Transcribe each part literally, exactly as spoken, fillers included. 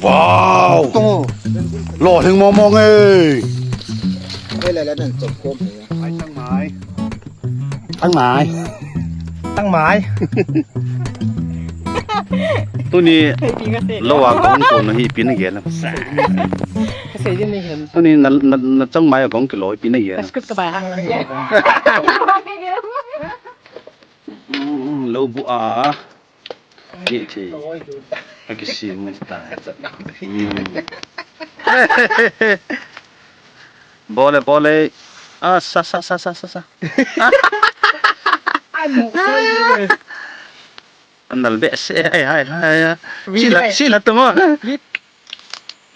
Wow! Tung. Lo hing mong mong e. Ai, la, la, nan chop kom ni. Ai, tang mai. Tang mai. Tang mai. Tuni lo a kong ko na hi pin ge la. Ka sei din ni hen. Tuni na, na, na chang mai a kong kilo pin ge la. Script ka ba ha. Mm, lo bu a. Ye che. Ka kisi mu ta. Mm. Bole, bole. Ah, sa, sa, sa, sa, sa, sa. Anal be se, ai, ai, ai, ai. Sila, sila tu mo.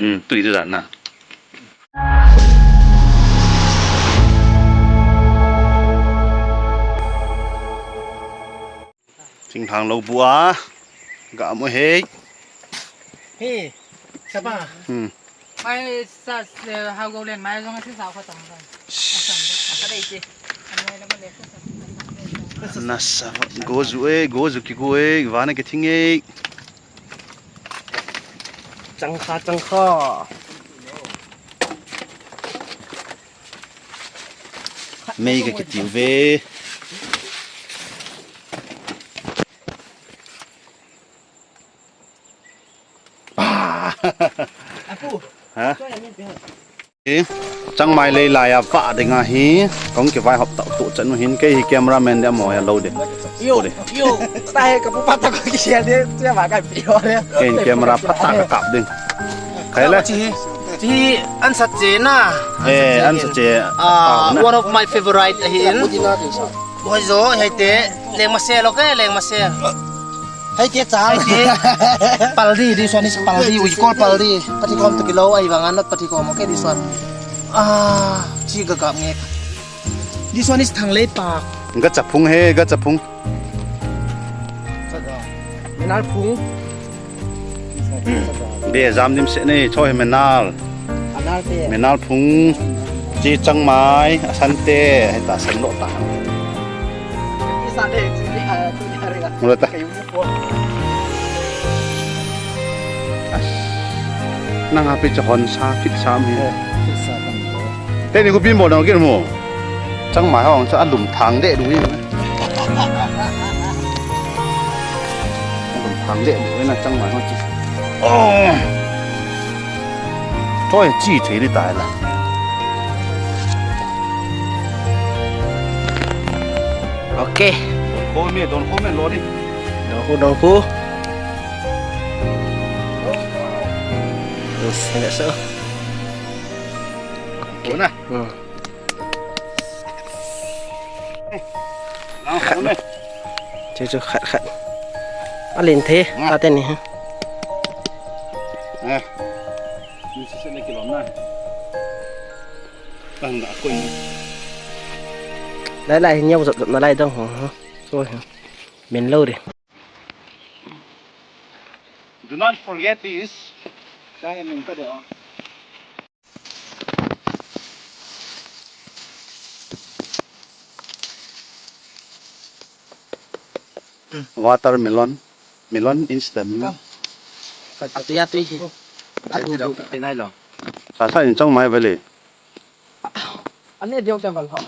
Hmm, tu itu dah na. Thinglhang lo bu a. Ga mo hei. Hi. Sapa. Hmm. Mai sa, eh, hau go len mai jong si sa kho tong. Nasa, goju e, goju kigo e, vana kithing e. Changkha, changkha. Mei ka kitiu ve. Apu. Ha? Eh, changmai lei lai a va ding ahi. Kong kivai hop tau tu chan u hin kei hi cameraman de mo ya lo de. Yo, yo. Ta he ka pu pa ta ko ki share de, che ma ka pi ho de. Ken camera phat ta ka kap ding. Khai le. Chi, chi an sa che na. Eh, an sa che. Ah, one of my favorite ahi in. Boi jo, hei te, leng ma se lo ke, leng ma se. Hei te chang. Hei te. Paldi, this one is paldi, we call paldi. Patikom to kilo, ai vang not patikom, okay, this one. Ah, chi ga gap nge. This one is thanglei pak. Ga chaphung he, ga chaphung. Menal phung. Be jam dim se nei, choi menal. Menal phung. Chi changmai, asante, heta san lo ta. Mula ta. Nang api cha hon sa, fit sa mi. Teni ko pin bo na kin mo. Changmai hong cha alum thang de du. Alum thang de du na changmai hong chi. Oh. Choi chi thei di tai la. Okay. Don ko me, don ko me lo di. Don ko, don ko. Dos, sila so. Okay. Una. Hmm. Khat na. Chu chu khat khat. Alin the, ah, ate ni ha. Eh. Ni se se le kilom na. Tang da ko ni. Lai lai nyau zop zop na lai dong ho. So ha. Min lo de. Do not forget this. Kaya min pa de. Watermelon, melon instant. Atu ya tu hi. Atu du pe nai lo. Sa sa in changmai vale. Ane diong te val ho.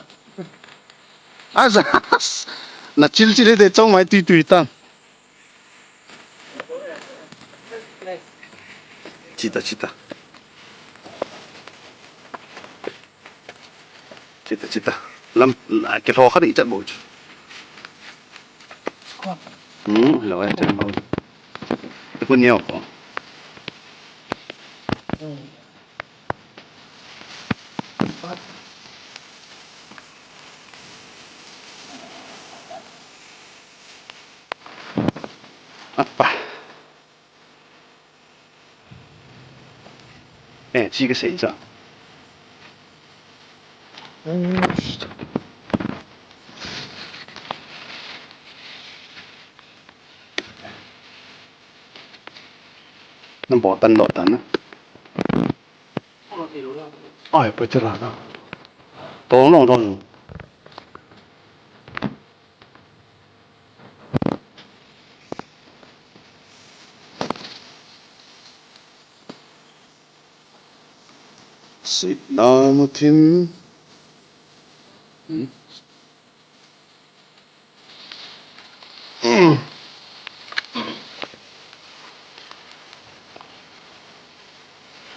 Asa, na chil chil de changmai tui tui ta. Chita, chita. Chita, chita. Lam, a, ke lo kha di chat bo chu. Hmm, lo ya chat bo. Te ko neo ko. Apa. Eh, chi ka sei cha. Nang bo tan lo tan na. Ai, pa tira na. Tong long tong. Sit down with him. Hmm?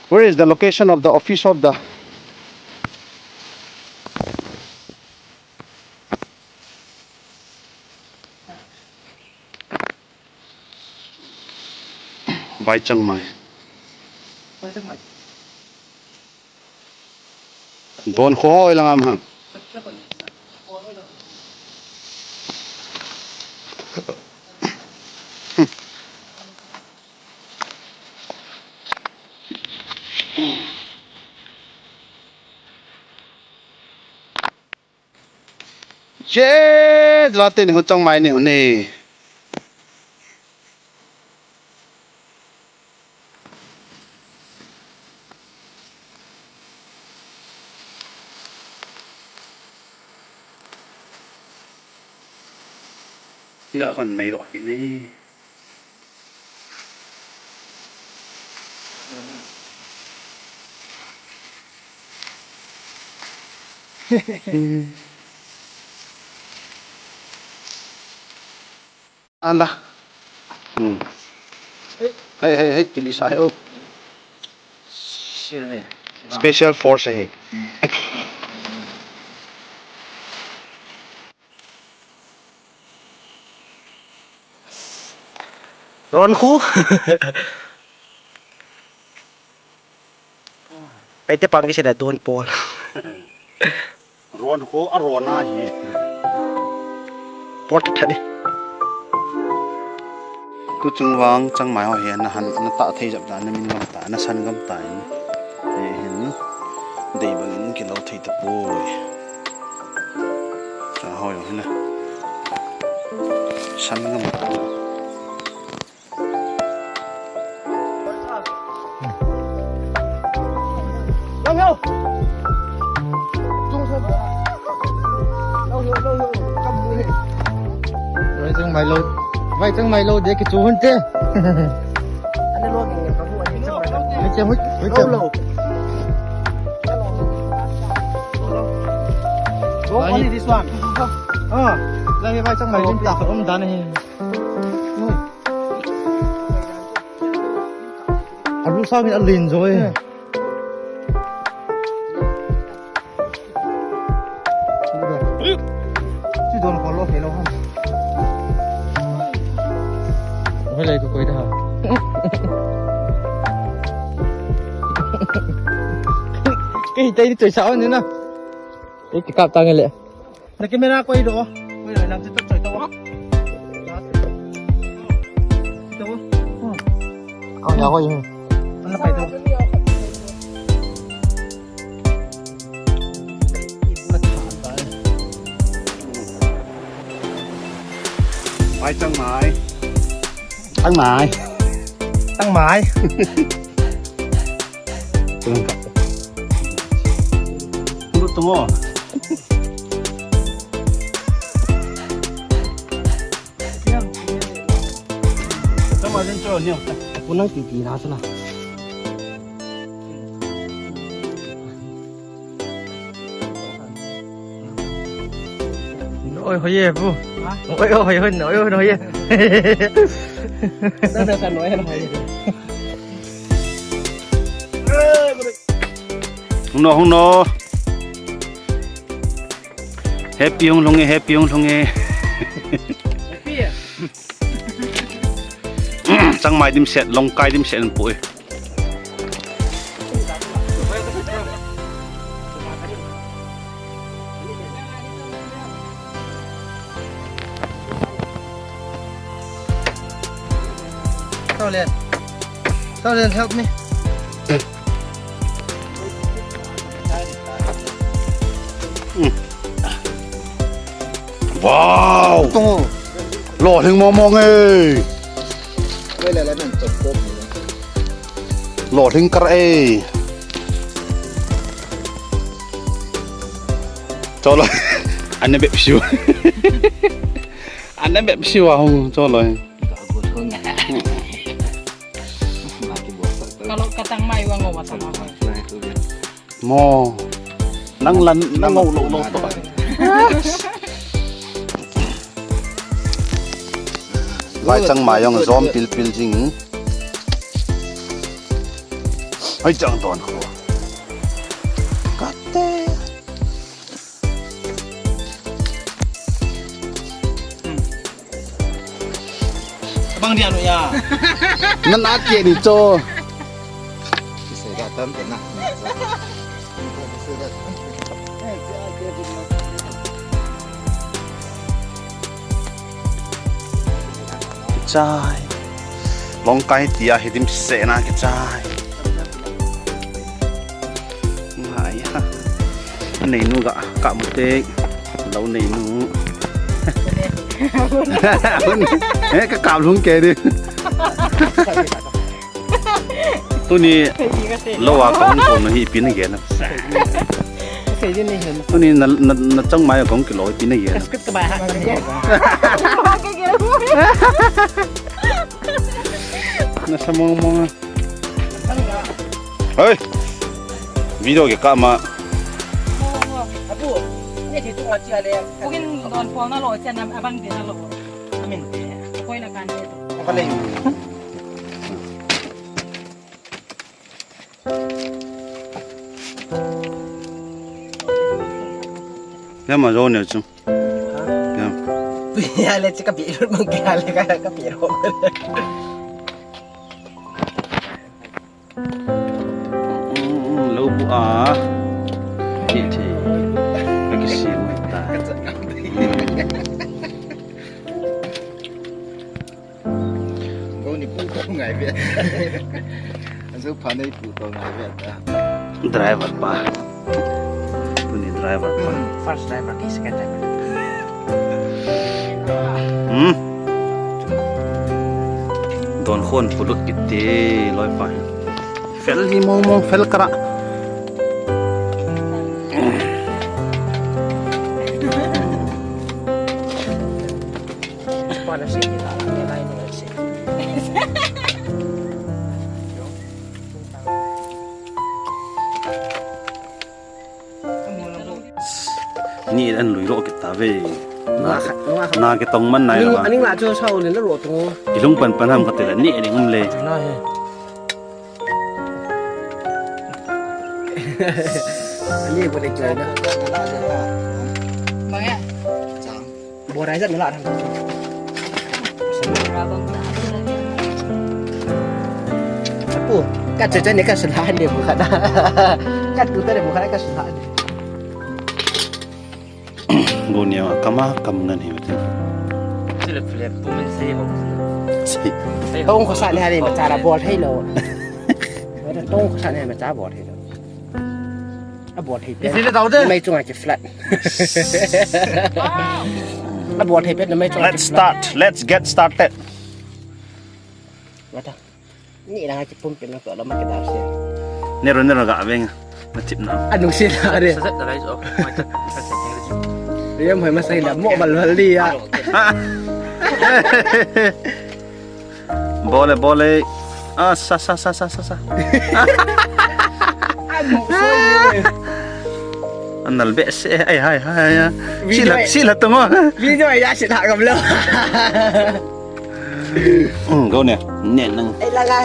Where is the location of the office of the Vai Changmai? Don kho hoi lang am ham. Che, late ni hu Changmai ni hu ni. Ila kon mai ro ni. Anda. Hmm. Hey, hey, hey, kili sa hai, oh. Special force hai. Ron khu. Pai te pang kisi da don pol. Ron khu a ron a hi. Pol ta thani. Tu chung vang Changmai ho hi na han na ta thei jap da na min gam ta na san gam ta in. Hi hin dei bang in kilo thei ta poi. Cha hoi ho hin na. San gam ta. Vai Changmai lo, Vai Changmai lo, dia kichu hun te. Ani chem, hui, hui chem. Only this one. Ah, lai Vai Changmai lim ta um dan hi. A lu sang in a lin jo e. Chi don ko lo he lo han. Hoi lai ko koi da. Kei tai ni choi sa on ni na. Ei, kikap tang e le. Na camera koi do. Koi do, nang choi choi to. Choi to. Au ya hoi. Ana pai to. Vai Changmai. Changmai. Changmai. Tunggu, tunggu. Sama din cho niyo. Aku nang pipi na sana. Oi, hoi ye, bu. Ha? Oi, oi, hoi, hoi, oi, hoi ye. Sana, sana, oi, hoi ye. Hung no, hung no. Happy hung lhung e, happy hung lhung e. Happy e? Changmai dimset, Longkai dimset an pu e. Saolian. Saolian, help me. Wow! Tung. Lolhing mong mong e. Lolhing kar e. Cholo. Ana bep siu. Ana bep siu a hung cholo. Kalau katang mai wa ngo wa tama. Mo. Nang lan, nang ngau lo lo to. Vai chang mai jong jom pil pil jing. Hai chang don ko. Kate. Bang dia nu ya. Nan ake ni cho. Kisai ga tam te na. Kichai. Longkai tia hi dimset na kichai. Ngai ha. Neinu ga ka mu te. Lo neinu. Hun. Eh, ka kap lhung kei di. Tuni lo a ka hung kon hi ipi na gen a. Tuni na, na, na chang mai a ka hung kilo ipi na gen a. Na sa mong mong a. Hei. Video ke ka ma. Apu, ni thi tu a chia le. Pukin don pol na lo chia na abang de na lo. Amin. Koi la kan de. Ka le. Ya ma zo ne chu. Ya. Ya le, chi ka pi lut mang ke le ka, ka pi ro. Mm, lo bu a. Ti ti. Ka ki si mai ta. Ko ni pu to ngai ve. Azu pha nei pu to ngai ve ta. Driver pa. Tuni driver pa. First driver ki second driver. Hmm. Don khon pulut kiti loi pa. Fel ni mong mong fel kara. Ni an lui lo kita ve. Na, na ke tong man nai lo. Ani nga chu sao le lo tong. Ilung pan pan ham ka te la ni ring um le. Na he. Ani ko le choi na. Bang ya. Bora jat na la tham. Apu, ka cha cha ne ka sula ne bu kha da. Ka tu ta ne bu kha da ka sula ne. Go ne wa kama kam ngan he mate. Sila phle pu men sei ho. Sei. Tong khosa ne ha ne ma cha la bol thei lo. Tong khosa ne ma cha bol thei lo. A bol thei. Isi le tau de. Mai chunga ki flat. A bol thei pet na mai chunga. Let's start. Let's get started. Mata. Ni la ki pum pin na ko la ma ki dar se. Nero nero ga veng. Ma tip na. Anung se la de. Set the lights off. Yam hai ma sai la mo bal bal di ya. Bole, bole. Ah, sa, sa, sa. Anal be se, ai, hai, hai, hai. Video sila, ai. Sila tungo. Video ai ya sila kam lo. Hmm, go ne. Ne nang. Ai la la.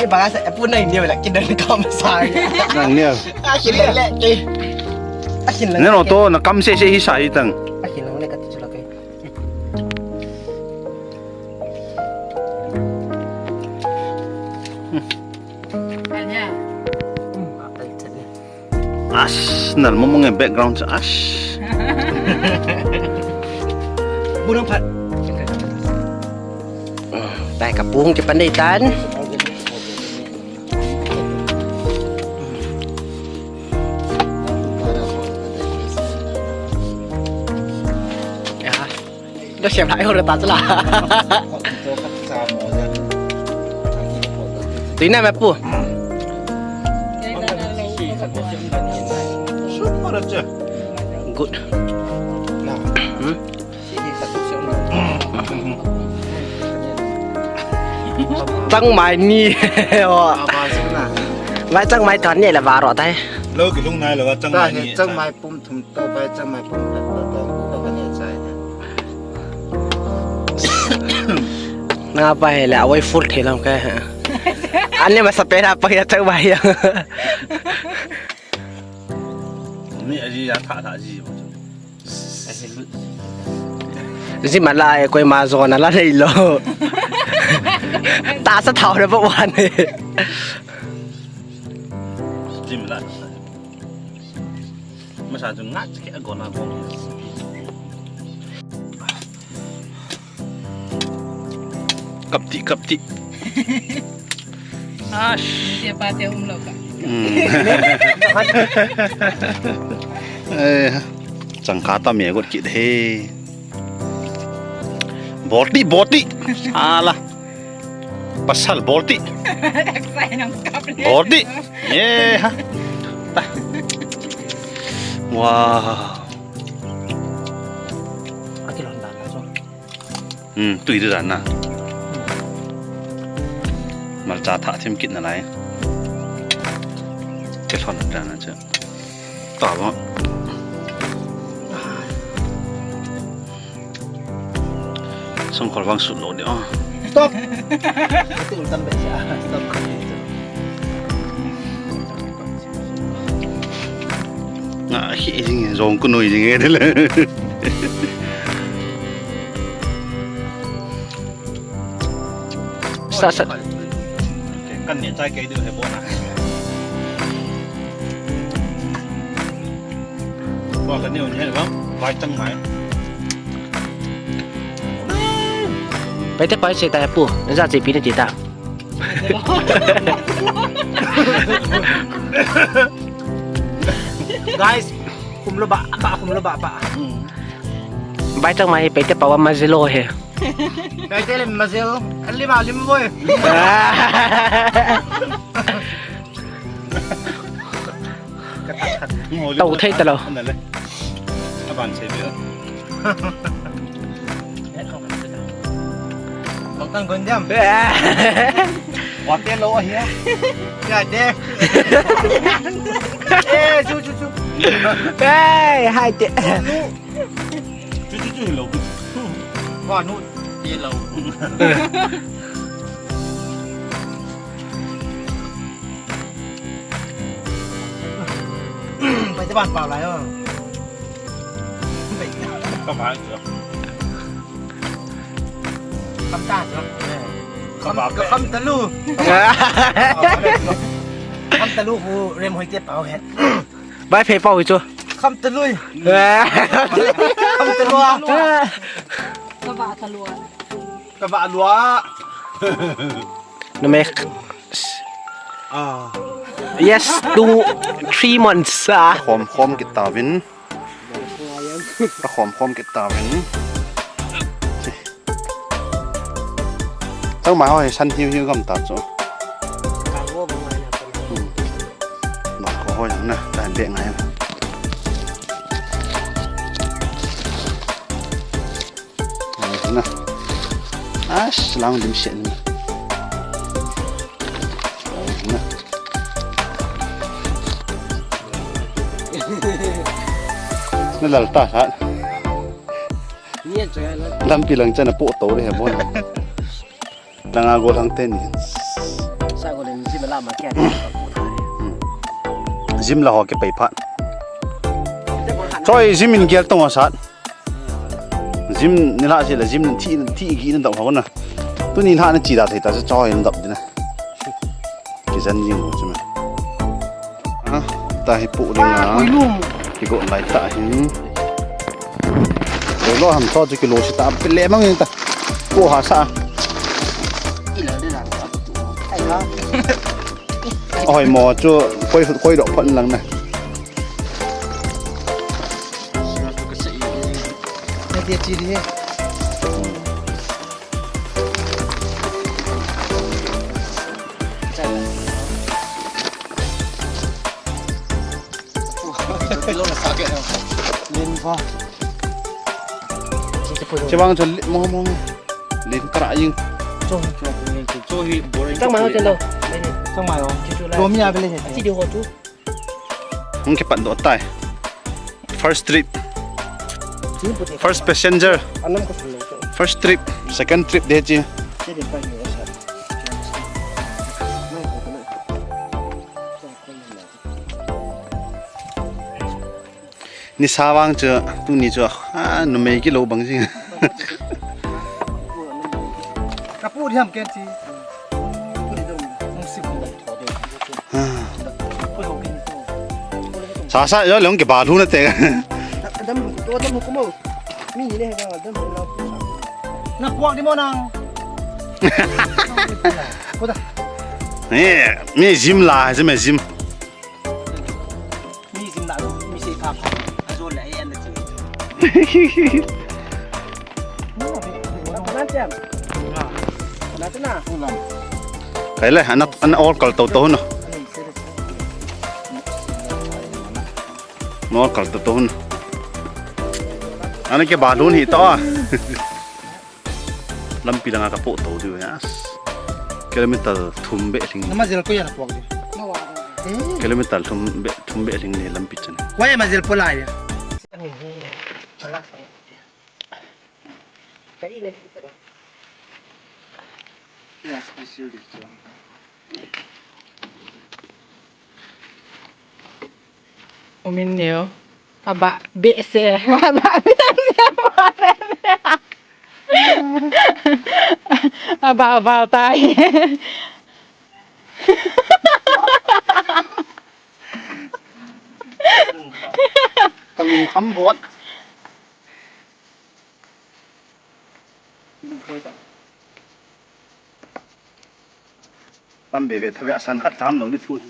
Ai ba sa pu nai ne la kin dan kam sa. Nang ne. A kin le le ke. A kin le. Ne no to na kam se se hi sa hi tang. A kin le ka ti chu la ke. Ash, nal mo mong background sa ash. Bunang pat. Tai ka pung ki pandai tan. Ya. Lo siam lai ho ta chula. Tuina me pu. Good. Hmm? Tang mai ni. Oh. Vai chang mai thon ni le varo tai. Lo kilung nai lo va chang mai ni. Chang mai pum thum to, vai chang mai pum khat to, to ko ka ne chai. Na pa he le, awai full thei lam ka. Ani masa pe na pa ya chang mai ya. Ni aji ya tha tha ji. Ji mala e koi ma jo na la nei lo. Ta sa thau le ba wan e. Ji mala. Masa jun ngat ke agona gong. Kap ti, kap ti. Ash. Dia pa te um lo ka. Hmm. Eh, chang kha ta me got kit he. Bol ti, bol ti. Ala. Pasal bol ti. Sai nang kap le. Bol ti. Eh, ha. Ta. Wow. Aki lon dan la so. Hmm, tui dan na. Malcha tha thim kit na lai. Ke lon dan na che. Ta ba. Songkhol vang sut lo ni o. Stop. Ati ultan be sa. Stop. Nga hi jing jong ku noi jing e le. Sa sa. Kan ne chai ke du he bo na. Ba kan ne ne ba. Bai tang mai. Pai te pai se ta pu. Na ja che pi ne ti ta. Guys, khum lo ba, ba khum lo ba, ba. Bai chang mai, pai te pa wa ma zilo he. Pai te le ma zil, ali ma lim boy. Tau thei ta lo. Aban se bi. Bang tang gon jam. Wa te lo ahi a. Ya de. Eh, chu chu chu. Hey, hai te. Chu chu chu lo. Wa nu te lo. Pai te ban pau lai o. Ka ba chu. Kham ta chu. Kham, kham ta lu. Kham ta lu hu rem hoi te pau he. Bai phei pau hi chu. Kham ta lui. Kham ta lu. Ka ba ta lu. Ka ba lu. Numei. Ah. Yes, two, three months. Ah. Khom, khom kit tauvin. Ka khom, khom kit tauvin. Chang mai ho hi san hiu hiu gam ta chu. Hmm. Ba ko ho yang na, ta be ngai. Na. Ash, lang dim shen. Na. Na lal ta ha. Lampi lang chan a po to re he bon. Langa gol hang ten. Sa gol in jim la ma kya. Jim la ho ke pai phat. Choi jim in gel tong sat. Jim ni la si la jim thi thi gi na dau ho na. Tu ni la na chi da thei ta choi in dau dina. Ki jan jing ho chima. Ha, ta hi pu ding a. Ki go lai ta hin. Lo ham to chu ki lo si ta pe le mang ta. Ko ha sa. Oi mo chu koi koi do phon lang na. Dia ciri. Chibang chun mo mo. Lin kara ying. Cho cho cho hi boring. Tang ma ho chen do. Tang mai o. Chu chu la. Lomi a bele he. Achi di ho chu. Hung kipat doh tai. First trip. First passenger. Anam ko sun lo chu. First trip, second trip de chi. Chi di pa ni sa. Nisa vang chu, tuni chu, a, numei kilou bang jing. Ka pu diam ken chi. Sa sa, yo, long ke ba lu na te. Dam ko, dam ko mo. Mi ni le, dam ko. Na kuak di mo nang. Ko da. Ni, mi jim la, jim, jim. Mi jing la, mi sei pha pha. A jol le, ai an da chi. Kai le, ana, ana or kal to to na. Ana or kal to to na. Ana ke balloon hi to. Lampi langa ka poh to diu ya. Kilometer thum beh lhing. Nama jel ko ya na puak di. Kilometer thum beh, thum beh lhing ni lampi chan. Ko ya ma jel po lai ya. Umin neo. Aba, be se. Aba, be se. Aba, aba, tai. Kang kham bot. Tam be be thawe asan khat tham lo ni thu.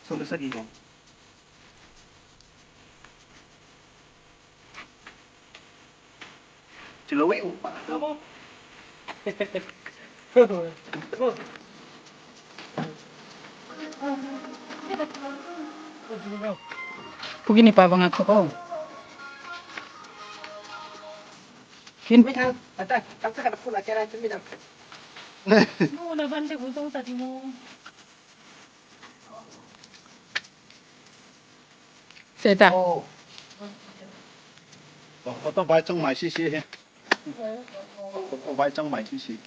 So le sa ki ko. Chilo we u. Pugini pa banga ko. Kin. Mi thang, ata, tak tak ada pula kira tu mi dah. Mo na ban de ko ta di mo. Seta. Oh. Ko to bai chong mai si si he. Ko to bai chong mai si si.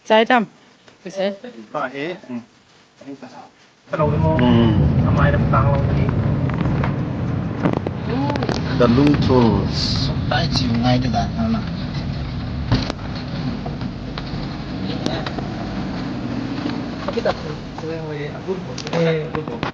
Chai tam. Kuse. Ba he. Hmm. The Lung Tools. Tai chi ngai te dan na. Kita. Eh.